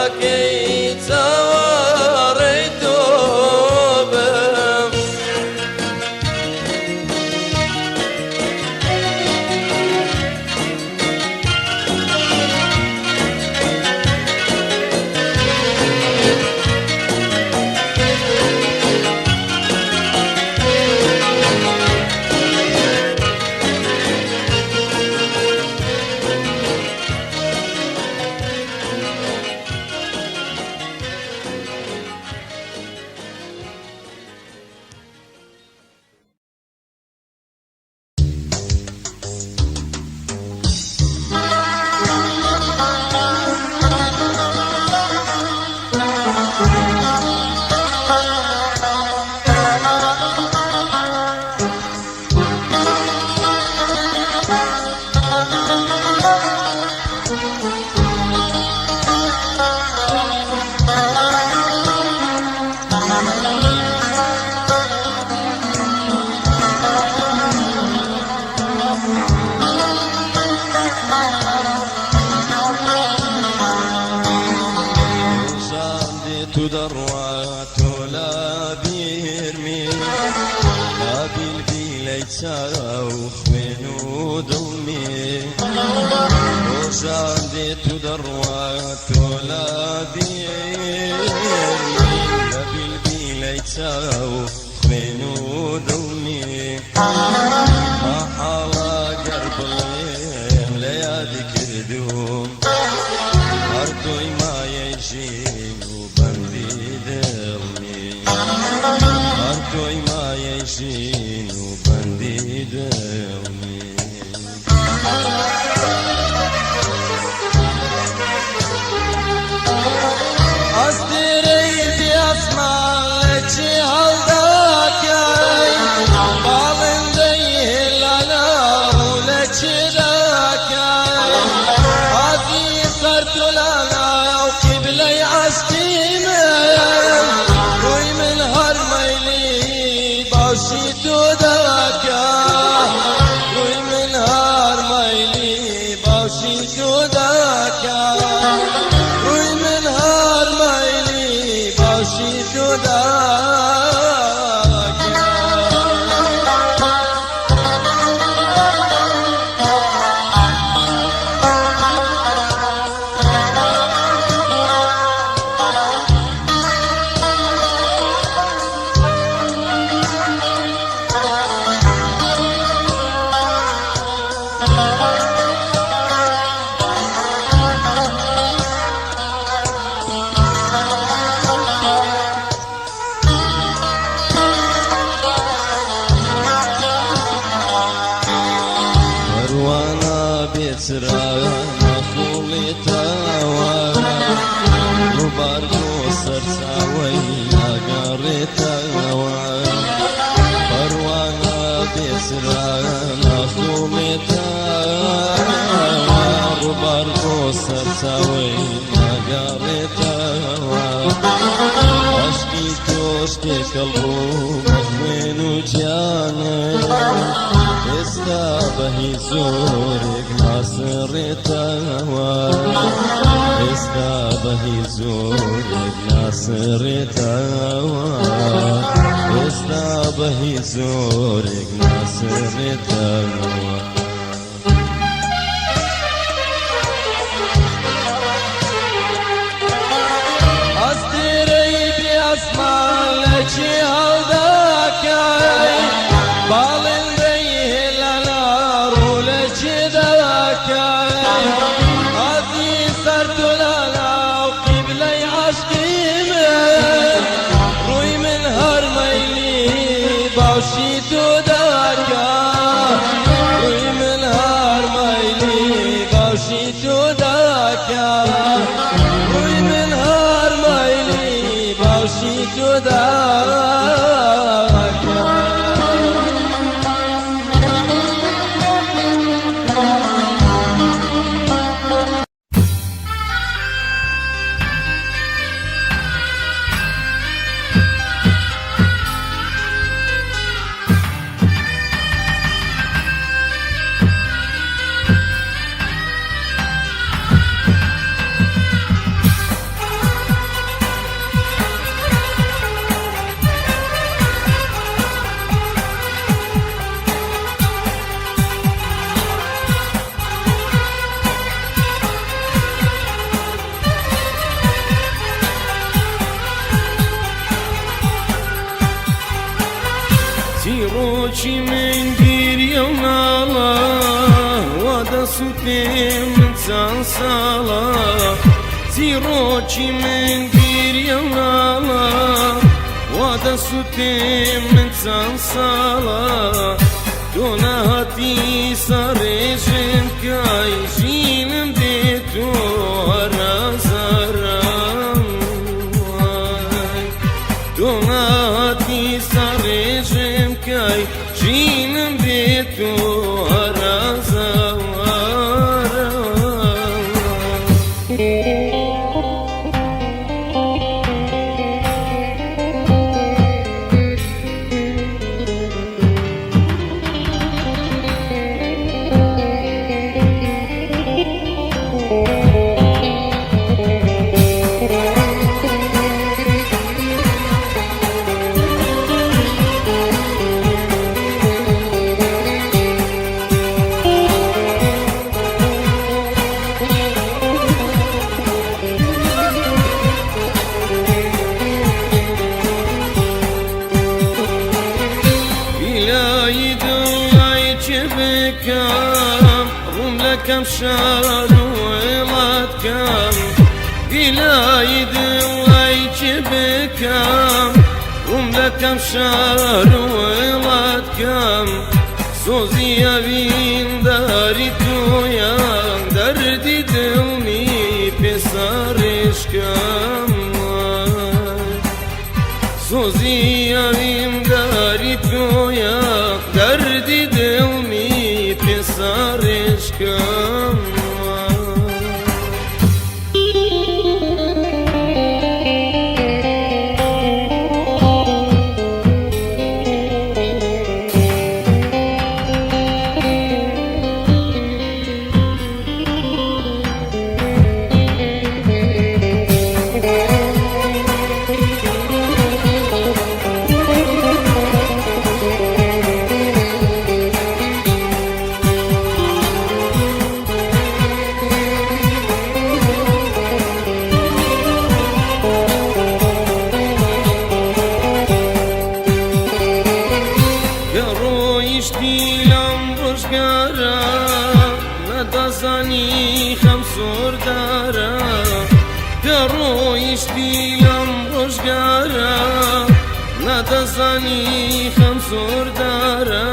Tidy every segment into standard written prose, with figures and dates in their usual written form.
تاکەی چاوەڕێی تۆ بم؟ ڕۆژان دێت و دەڕوات تۆ لە بیرمی، لە بیلبیلەی چاو خوێن و دڵمی. ڕۆژان دێت و دەڕوات تۆ لە بیرمی، لە بیلبیلەی چاو خوێن و دڵمی. مەحاڵە گەر بڵێم لە یادی کردووم، هەر تۆی مایەی ژین و بەندی دڵمی، هەر تۆی مایەی ژین و بەندی دڵمی. ئەستێرەی بێ ئاسمان لە چی هەڵدەکەی، باڵندەی هێلانە ڕوو لە چی دەکەی؟ ئازی سەر تۆلانە و قیبلەی عەشقی من، ڕووی من هەر مەیلی باشی تۆ دەکا، ڕووی من هەر مەیلی باشی تۆ دەکا، ڕووی من هەر مەیلی باشی تۆ دەکا. پەروانە بێچرا نەخوڵێتەوە، ڕووبار بۆ سەرچاوەی ناگەڕێتەوە. پەروانە بێچرا نەخوڵێتەوە، ڕووبار بۆ سەرچاوەی ناگەڕێتەوە. عەشقی تۆش تێکەڵ بوو بە خوێن و گیانم، ئێستا بە هیچ جۆرێک ناسڕێتەوە، ئێستا بە هیچ جۆرێک ناسڕێتەوە، ئێستا بە هیچ جۆرێک ناسڕێتەوە. ئەستێرەی بێ ئاسمان لە چی هەڵدەکەی، باڵندەی هێلانە ڕوو لە چی دەکەی؟ ئازی سەر تۆلانە و قیبلەی عەشقی من، ڕووی من هەر مەیلی باوشی تۆ دەکا، ڕووی من هەر مەیلی باوشی تۆ دەکا، ڕووی من هەر مەیلی باوشی تۆ دەکا. چیرۆکی من گریە و ناڵە، وا دەسووتێم من چەند ساڵە. چیرۆکی من گریە و ناڵە، وا دەسووتێم من چەند ساڵە. تۆ نەهاتی سەرێژم کای، ژینم بێ تۆ هەرازارم. تۆ نەهاتی سەرێژم کای، ژینم بێ تۆ هەرازارم. ئیلاهی دڵای چێ بکەم، ڕووم لەکەم شار و وڵات کەم. ئیلاهی دڵای چێ بکەم، ڕووم لەکەم شار و وڵات کەم. سۆزی ئەوینداری تۆیان، دەردی دڵمی پێ ساڕێژکەم. سۆزی ئەوینداری تۆیە، دەردی دڵمی پێ ساڕێژکەم. کە ڕۆیشتی لەم ڕۆژگارە، نەدەزانی خەم زۆردارە. کە ڕۆیشتی لەم ڕۆژگارە، نەدەزانی خەم زۆردارە.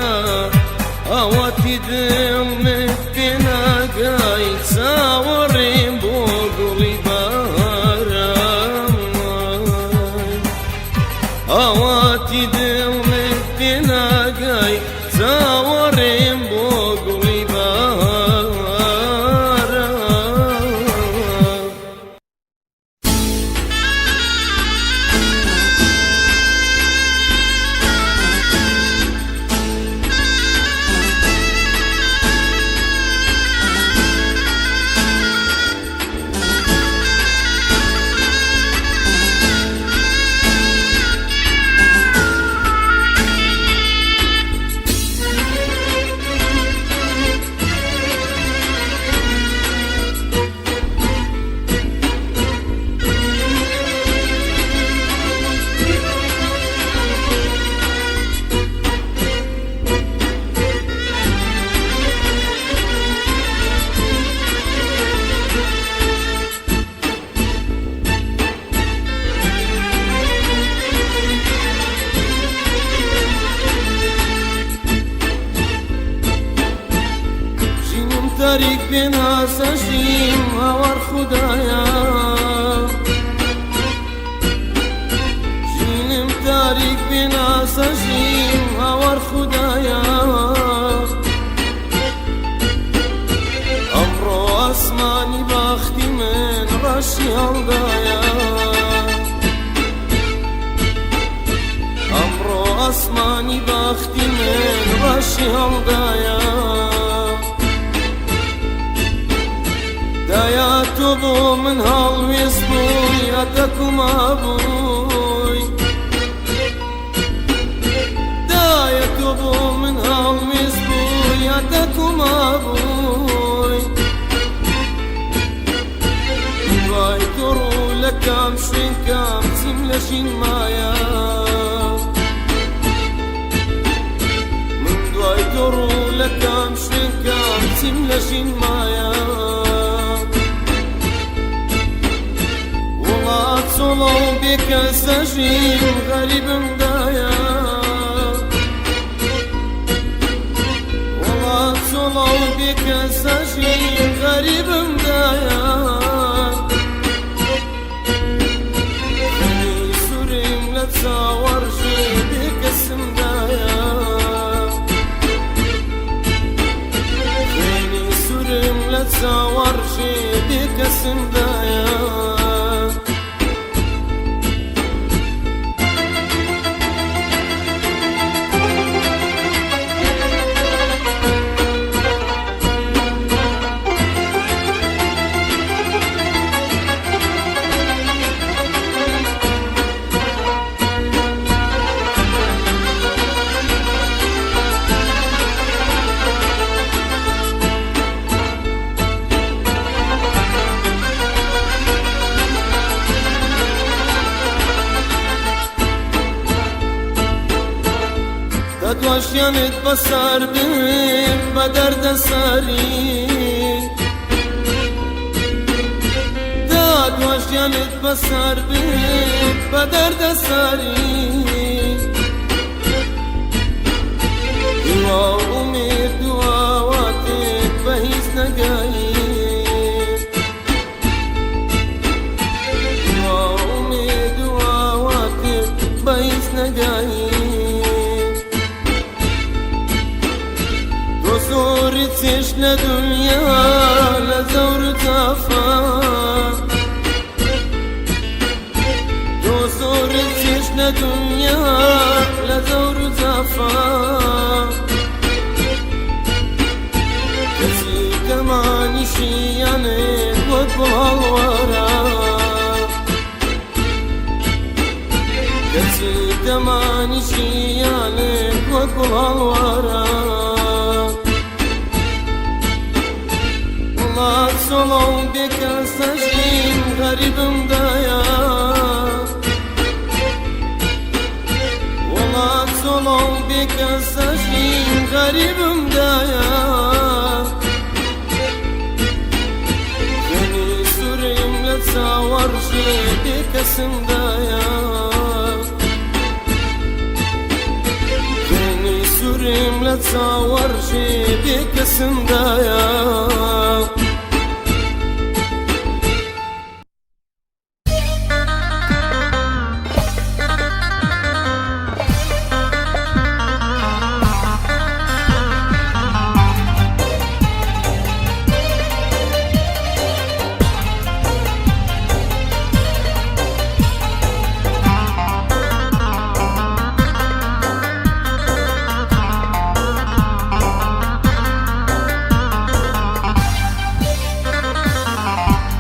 ئاواتی دڵمت پێ ناگای، چاوەڕێم بۆ گوڵی بەهارە. ئاواتی دڵمت پێ ناگای، چاوەڕێم بۆ گوڵی بەهارە. ژینم تاریک پێناسە ژیم، هاوار خودایە. ژینم تاریک پێناسە ژیم، هاوار خودایە. ئەمڕۆ ئاسمانی باختی من ڕەشی هەڵدایە. ئەمڕۆ ئاسمانی باختی من ڕەشی هەڵدایە. دایا تۆ بۆ من هەڵوێست بووی، هەتەکوما بووی. دایە تۆ بۆ من هەڵوێست بووی، هەتەکوما بووی. دوای تۆ ڕوو لە کام شوێن کام چیم لە ژین مایە. تۆ ڕوو لە کام شوێن کام چیم لە ژین مایە؟ وڵات چۆڵە و بێکەسە ژیم غەریبم دایە. وڵات چۆڵە و بێکەسە ژیم غەریبم دایە. خوێنی سوورم لە چاوەڕژێ بێکەسم دایە. خوێنی سوورم لە چاوەڕژێ بێکەسم دایە. تا دواشیانت بەسەر بم بە دەردەسەری، تا دواشیانت بەسەر بم بە دەردەسەری. هیوا و ئومێد و ئاواتێک بە هیچ نەگایی، هیوا و ئومێد و ئاواتێک بە هیچ نەگایی. تۆ زۆری چێژ لە دنیا لە زەور و جافا، تۆ زۆری چێژ لە دنیا لە زەور و جافا. کەچی کەمانیشیانێک وەک گوڵ هەڵوەرا، کەچی تەمانیشیانێک وەک گوڵ هەڵوەرا. وڵات چۆڵە و بێکەسە ژیم غەریبم دایە. وڵات چۆڵە و بێکەسە ژیم غەریبم دایە. خوێنی سوورم لە چاوەڕژێ بێکەسم دایە. خوێنی سوورم لە چاوەڕژێ بێکەسم دایە.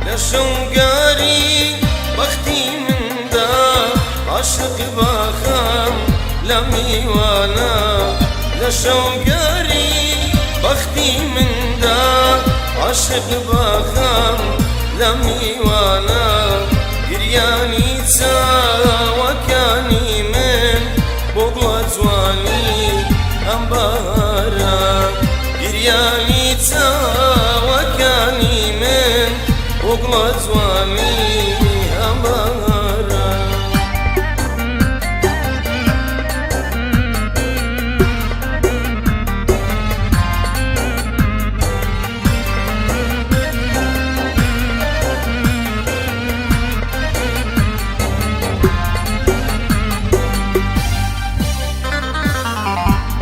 لە شەوگاری بەختی مندا عاشق باخەم لە میوانە، لە شەوگاری بەختی مندا عاشق باخەم لە میوانە. گریانی چاوەکانی من بۆ گوڵە جوانی ئەم بەهارە، گریانی چاوەکانی من بۆ گوڵە جوانی ئەم بەهارە.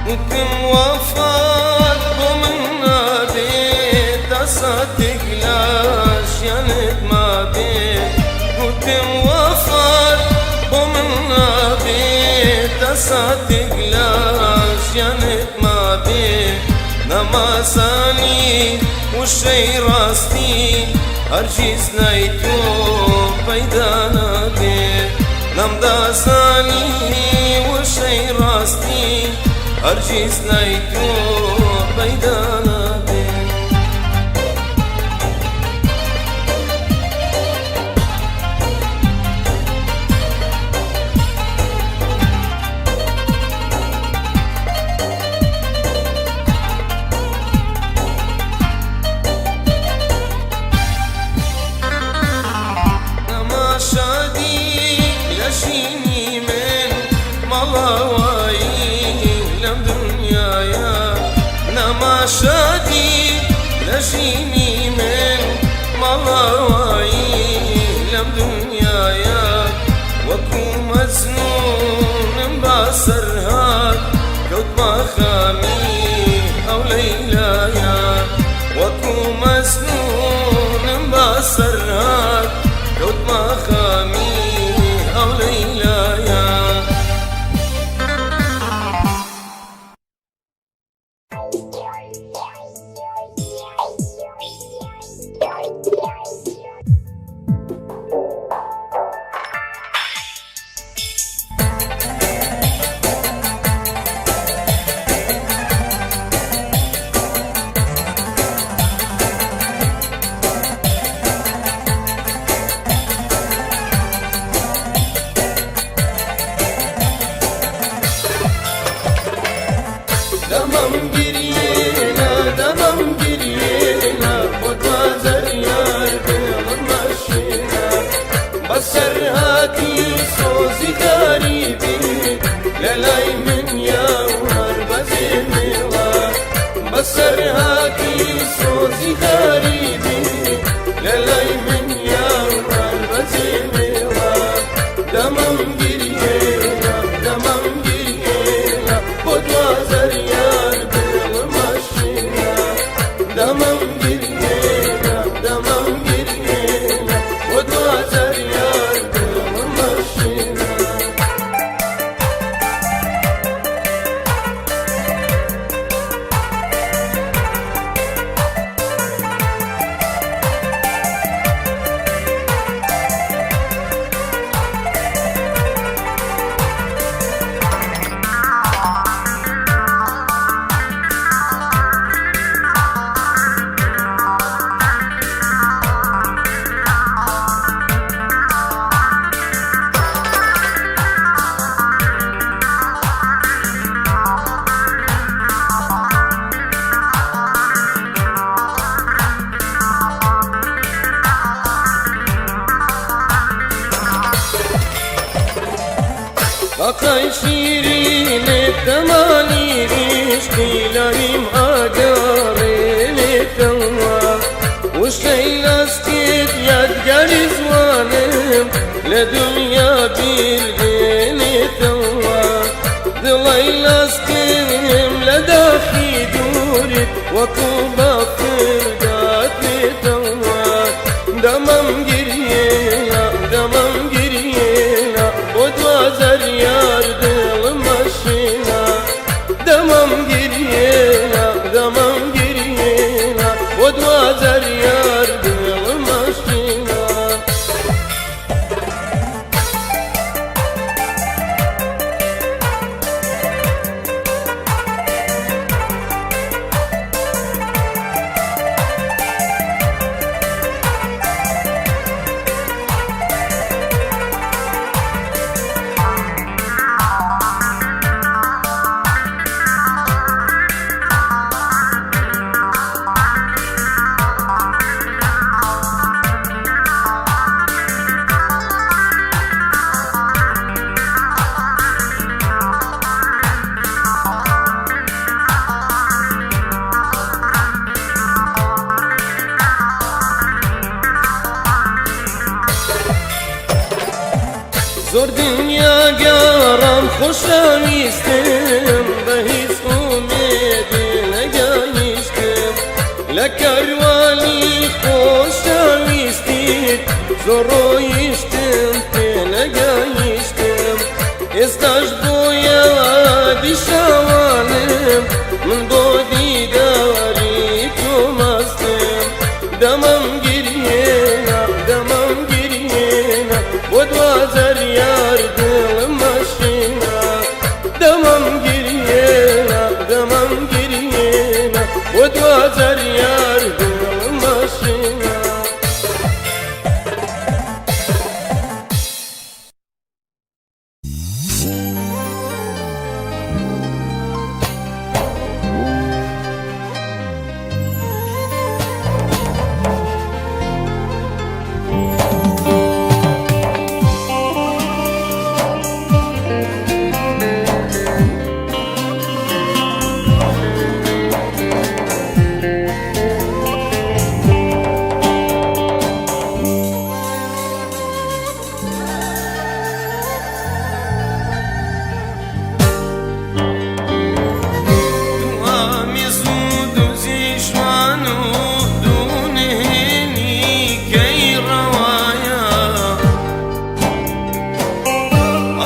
وتم وەفات بۆ من نابێت تا ساتێک لە ژیانت مابێت، وتم وەفات بۆ من نابێت تا ساتێک لە ژیانت مابێت. نەمازانی وشەی ڕاستی هەرگیز لای تۆ پەیدا نابێت، نەمدازانی وشەی ڕاستی هەرگیز لای تۆ پەیدا نابێت. کەوتمە خەمی ئەو لەیلایە وەکو مەسنونم بەسەر هات کەوتمە خەمی ئەو لەیلایە. دەمم گریێنە دەمم گریێنە بۆ دواجار یار دڵم مەشێنە بەسەرهاتی سۆزی غەریبی لە لای من یاوەر بەجێ مێڵە بەسەرهاتی سۆزی غەریبی لە لای من یاوەر بەجێ مێڵە دەمم گریێنە دەمم گریێنە بۆ دواجار یار دڵم مەشێنە دەمم گریێنە دەمم گریێنە بۆ دواجار یار دڵم مەشێنە. باقای شیرینت دەمانی عیشقی لایم ئاگاڕێنێتەوە وشەی لاستیت یادگاری زوانم لە دنیا بیردێنێتەوە دڵی لاستیم لە داخی دوورت وەکو بافر داتنێتەوە دەمەم گریێنە دەمەم گریێنە بۆ دواجار یار دڵم مەشێنە دەمەم گریێنە دەمەم گریێنە بۆ دواجار یار دڵم مەشێنە. زۆر دنیا گەڕام خۆشەویستم بە هیچ ئومێدێ نەگەیشتم لە کاروانی خۆشەویستیت زۆر ڕۆیشتم پێ نەگەیشتم ئێستاش بۆ یادی شەوانم من بۆ دیداری تۆ مەستم دەمەم گریێنە دەمەم گریێنە بۆ دواجار یار دڵم مەشێنە دەمەم گریێنە دەمەم گریێنە بۆ دواجار یار دڵم مەشێنە.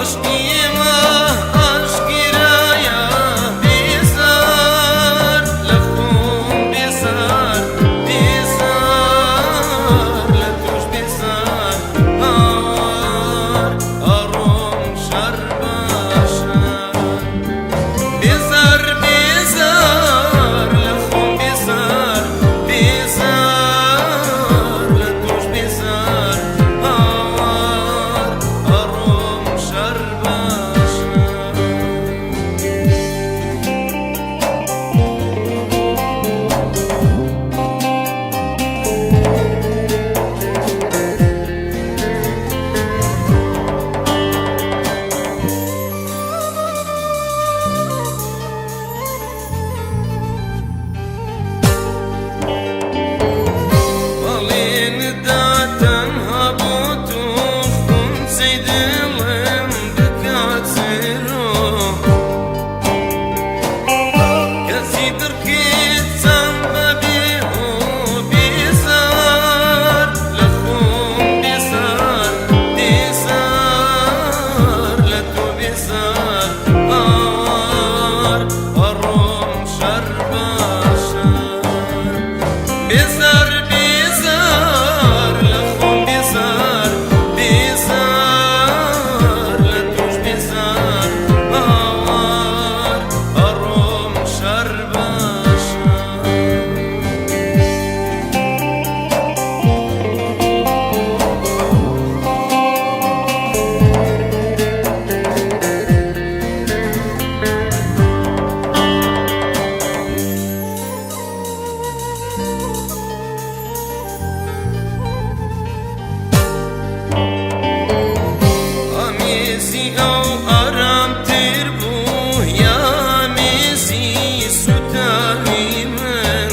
عەشقی ئێمە ئاشکرایە بێزار لە خۆم بێزار بێزار لە تۆش بێزار هاوار ئەڕۆم شەرباشار بێزار بێزار لە خۆم بێزار بێزار لە تۆش بێزار هاوار ئەڕۆم شەرباشار. بەڵێنت دا تەنها بۆ تۆ خونچەی دڵم بکات چرۆ، کەچی دڕکت چەند بەبێ هۆ بێزار لە خۆم بێزار بێزار لە تۆ بێزار هاوار ئەڕۆم شەرباشار بێزار بێزار لە خۆم بێزار بێزار لە تۆش بێزار هاوار ئەڕۆم شەرباشار. ئامێزی ئەو ئارامتر بوو یا ئامێزی سوتاوی من،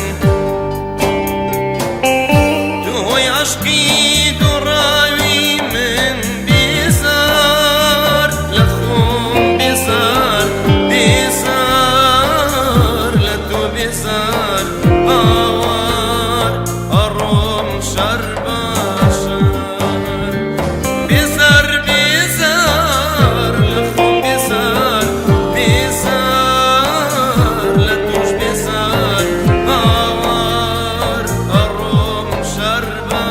تۆ هۆی عەشقی دۆڕاوی من بێزار لە خۆم بێزار بێزار لە تۆ بێزار هاوار ئەڕۆم شەرباشار بێزار بێزار لە خۆم بێزار بێزار لە تۆش بێزار هاوار ئەڕۆم شەرباشار.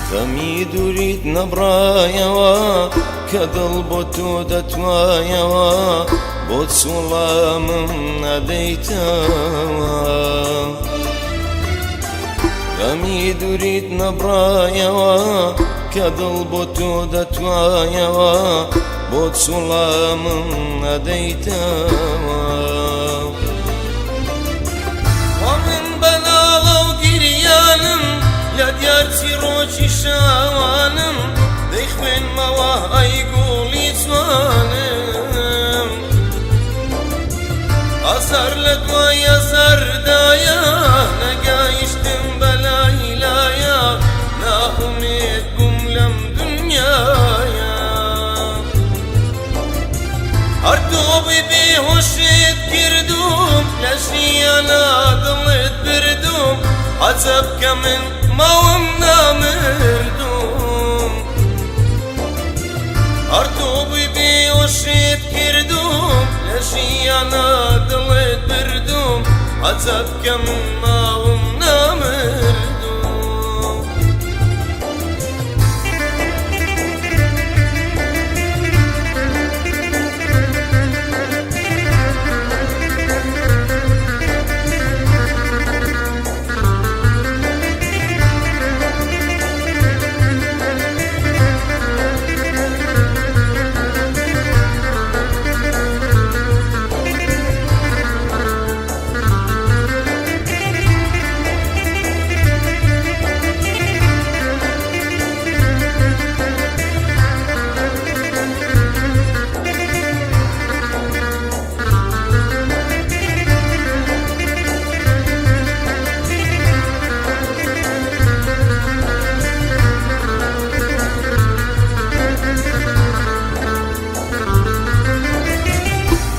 خەمی دووریت نەبڕایەوە کە دڵ بۆ تۆ دەتوایەوە، بۆ چوڵامم نادەیتەوە. خەمی دووریت نەبڕایەوە کە دڵ بۆ تۆ دەتوایەوە، بۆ چوڵامم نادەیتەوە. من بەناڵە و گریانم لە دیار چیڕۆکی شاوانم، دەیخوێنمەوە ئەی گوڵی جوانم. ئازار لە دوای ئازاردایە نەگەیشتم بەلای لایە، ناهومێد بووم لەم دنیایە. هەر تۆ بووی بێهۆشت کردوم، لە ژیانا دڵت بردوم، عەجەب کە من ماوم نامردوم. هەر تۆ بووی بێهۆشت کردووم لە ژیانا دڵت بردووم عەجەب کە من ماوم نامردووم.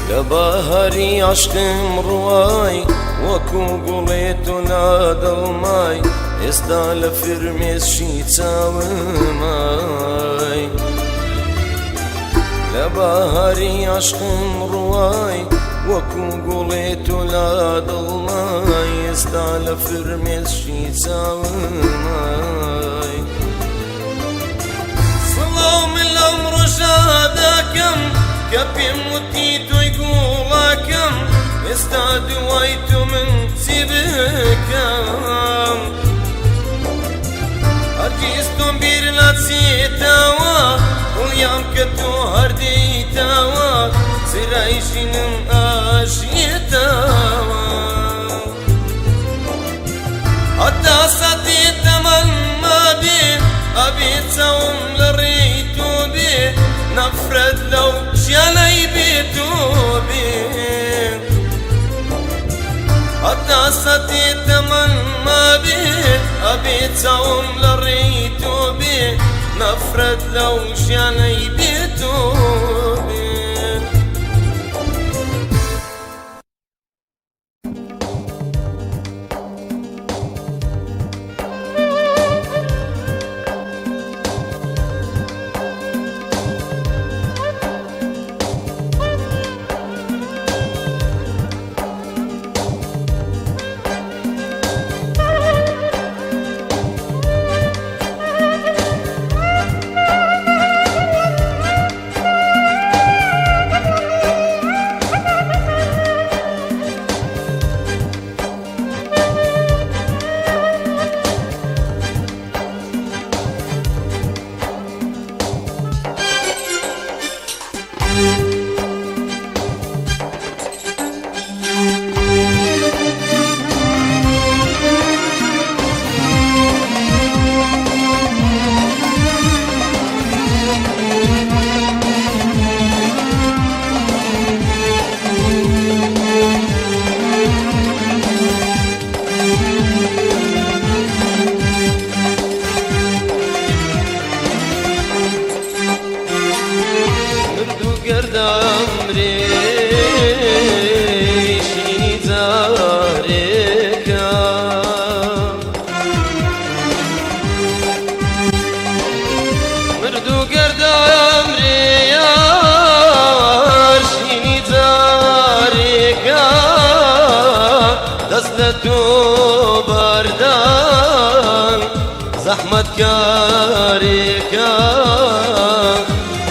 لە بەهاری عەشقم ڕوای وەکو گوڵێ تۆ لا دڵمای ئێستا لە فرمێسکی چاومای لە بەهاری عەشقم ڕوای وەکو گوڵێ تۆ لا دڵمای ئێستا لە فرمێسکی چاومای سڵاو من لەم ڕۆژە دەکەم کە پێم وتی تۆی گوڵەکەم ئێستا دوای تۆ من چی بکەم هەرگیز تۆم بیر ناچێتەوە دڵیام کە تۆ هەردیتەوە زرای ژینم ئاژیێتەوە هەتا ساتێ تەمەنما بێ ئەبێ چاوم لە ڕێی تۆ بێ نەفرەت لەو ژیانەی بێ تۆ بێ هەتا ساتێ تەمەنما بێ ئەبێ چاوم لە ڕێی تۆ بێ نەفرەت لەو ژیانەی بێ تۆ بێ. مردوو گەردام رێشینی جارێکە مردوو گەردام رێیارشینی جارێکە دەست لە تۆ بەردان زەحمەت کارێکە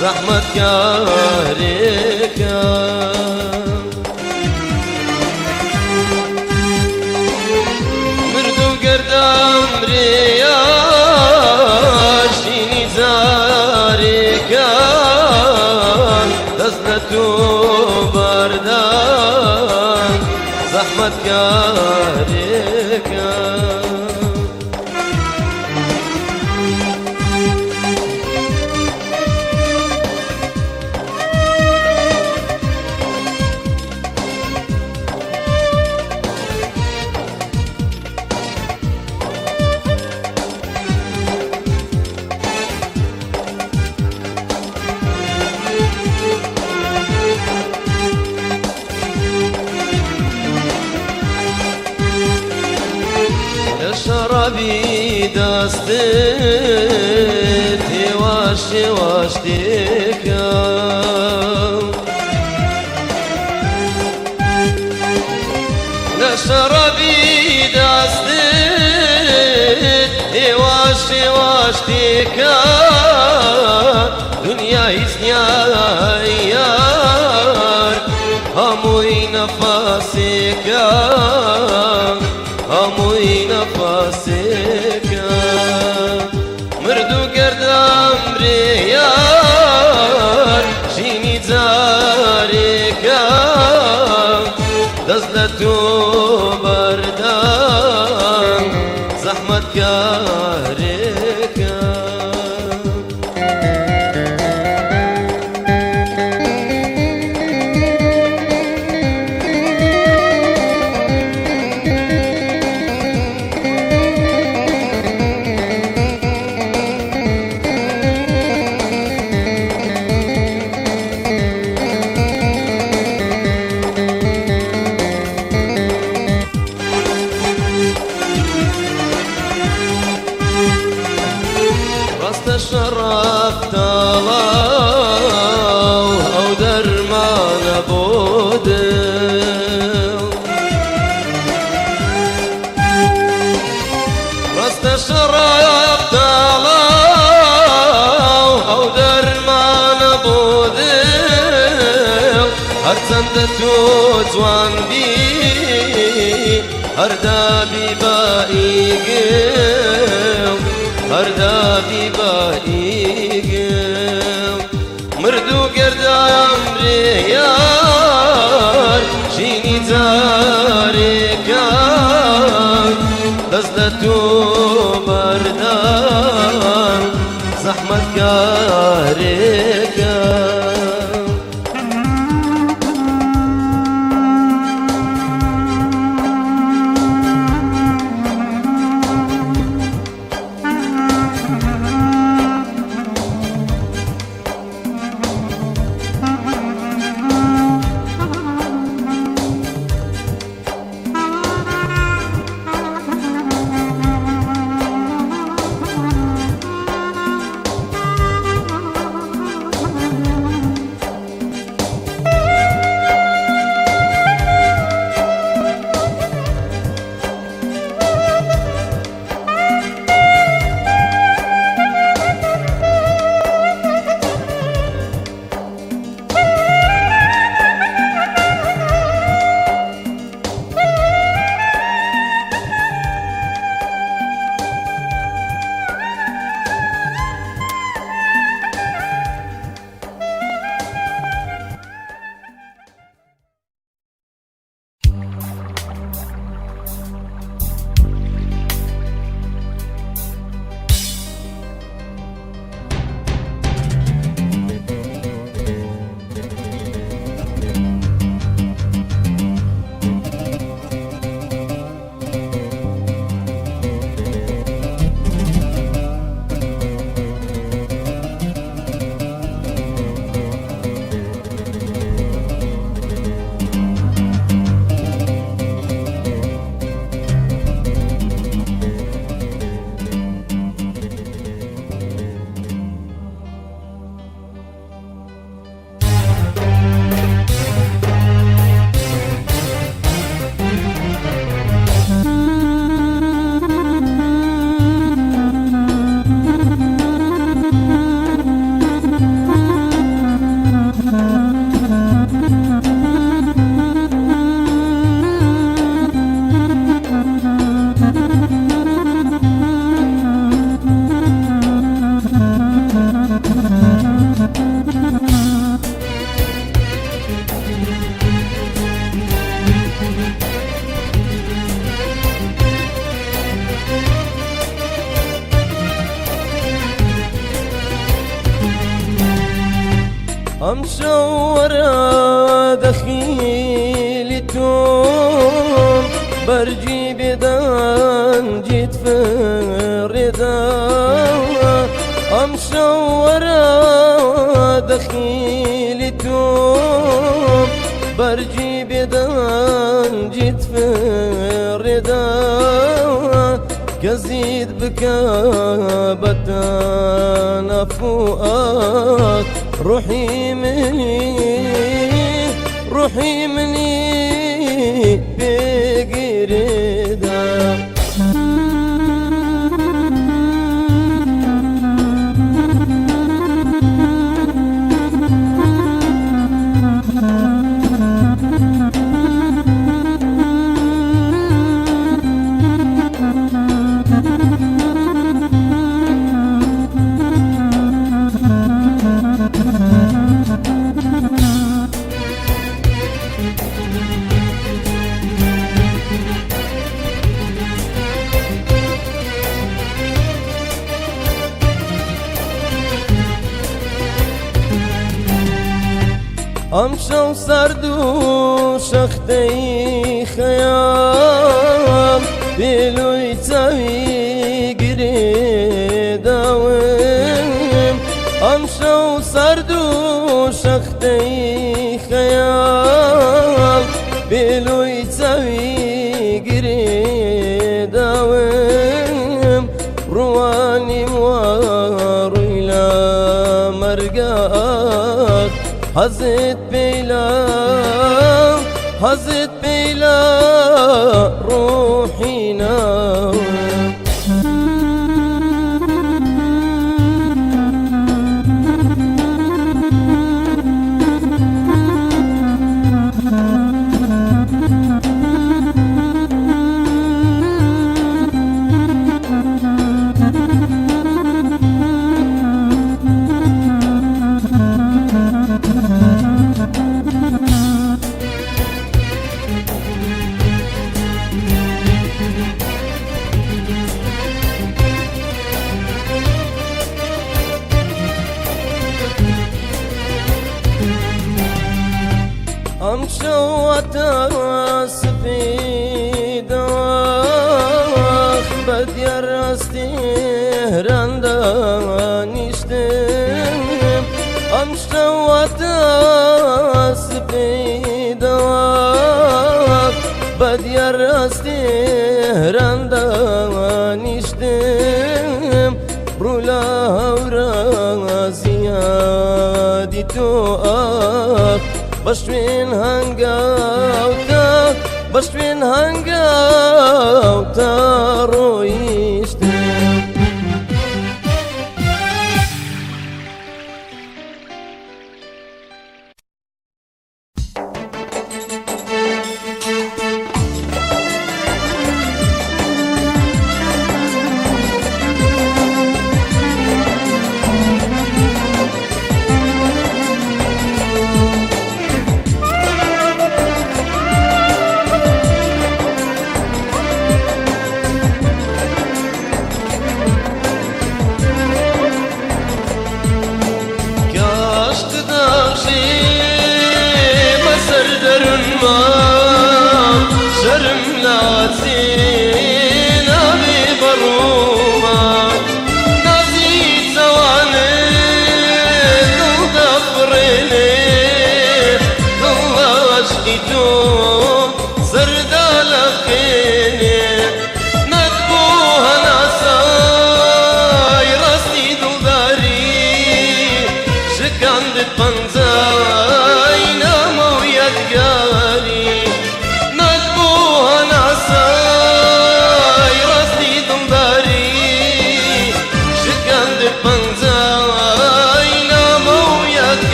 زەحمەت کارێکە مردوو گەردام رێیاشینی جارێکە دەست لە تۆ بەردان زەحمەت کارێکە. لە شەڕابی دەستت هێواشێ هێواش شتێکە. لە شەڕەبی دەستت هێواش هێواش شتێکە، دنیا هیچ نییە یار، هەمووی نەفەسێکە، هەمووی نەفەسێکە. مردوو گەردەم برێ یار، ژینی جارێکە، دەست لە تۆ بەردان زەحمەت کارێکە. ڕاستە شەڕەف تاڵاو ئەو دەرمانە بۆ دڵ، ڕاستە شەڕەف تاڵاو ئەو دەرمانە بۆ دڵ، هەرچەندە تۆ جوان بی هەردابی بە ئیگڵ، هەردابی بە ئیگڵ. مردوو گەردام برێ یار، ژینی جارێکە، دەست لە تۆ بەردان زەحمەت کارێکە. ئەم شەوەرە دەخیلی تۆم، بەرگی بێدەنگیت فڕێدا. ئەم شەوەرە دەخیلی تۆم، بەرگی بێدەنگیت فڕێدا، کەزیت بکە بەتەنەفەس. فوقك روحي مني روحي مني بقردا. ئەمشەو سەرد و شەختەی خەیام پێلووی چاوی گرێداوم. ئەمشەو سەرد و شەختەی خەیام پێلووی چاوی گرێداوم. ڕوانیم وا ڕووی لە مەرگات حەزت پێیلا حەزت پێیلا ڕۆحی ناوم. ئەمشەو وەتە سپی دەواخ بە دیار ڕاستی هراندا نیشتم. ئەمشەو وەتە سپی دەواخ بە دیار ڕاستی هراندا نیشتم. ڕوو لە هەورە زیادی تۆ ئاخ بەشوێن هەنگاوتا بەشوێن هەنگاوتا ڕۆیشتم.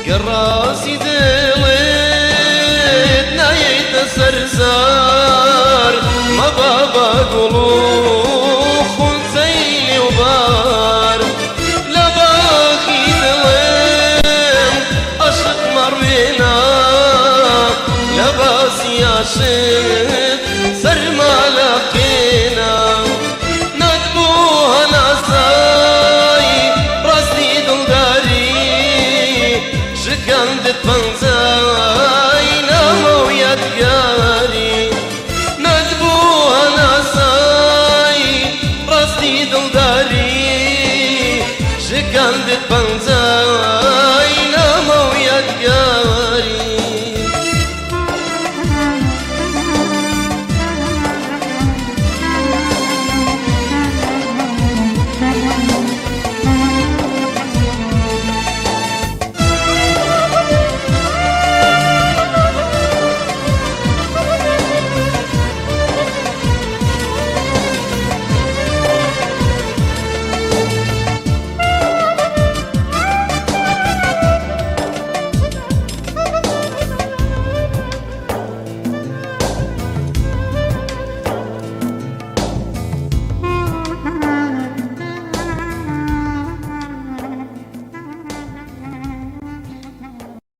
قراسي دلت نايت سرزار ما بابا قلوخ زيني وبار لا باخي دلم عشق مروينا لا باسي عشق.